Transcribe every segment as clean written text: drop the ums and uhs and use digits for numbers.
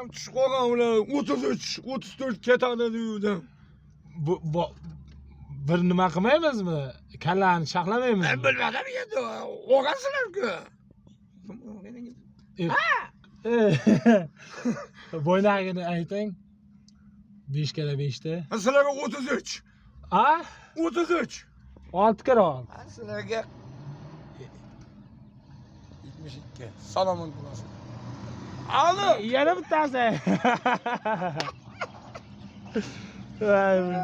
Ham tushib qolgan ular 33, 34 ketadi deydi. Bu bir nima qilmaymizmi? Kallani shaqlamaymizmi? Men bilmadim endi. Olgansizlar-ku. Bo'ynagini ayting. 5 kara 5 ta. Sizlarga 33. A? 33. 6 kara 6. Sizlarga 72. Salomat bo'lasiz. Aldi. Yana bittasi. Voy.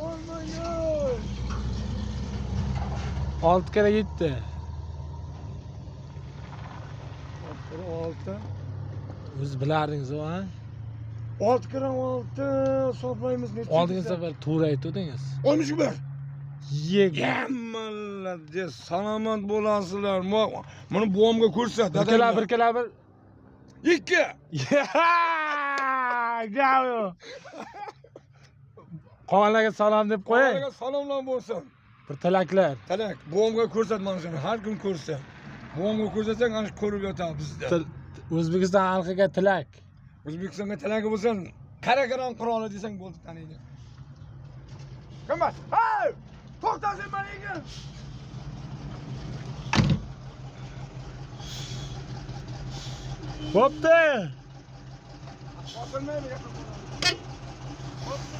Oh my God. 6 kara 7. 6. O'zi bilardingiz u, ha? 6 kara 6 hisoblaymiz necha? Oldingi safar to'g'ri aytdingiz. 11. Yeg. Yammallar, salomat bo'lasizlar. Buni buvamga ko'rsat. Bir kala bir kala bir. 2. Gap. Qolganlarga salom deb qo'ying. Qolganlarga salomlar bo'lsin. Bir tilaklar. Tilak, buvamga ko'rsat mana shuni, har kun ko'rsa. Buvamga ko'rsatsang, ana shu ko'rib yotadi bizda. O'zbekiston xalqiga tilak. O'zbekistonga tilagi bo'lsin, Qarakaram qiroli desang bo'ldi, taniydi. Kim bor? Hey! To'xta sen mana ekan. Bo'pti. Bosilmaydi. Bo'pti.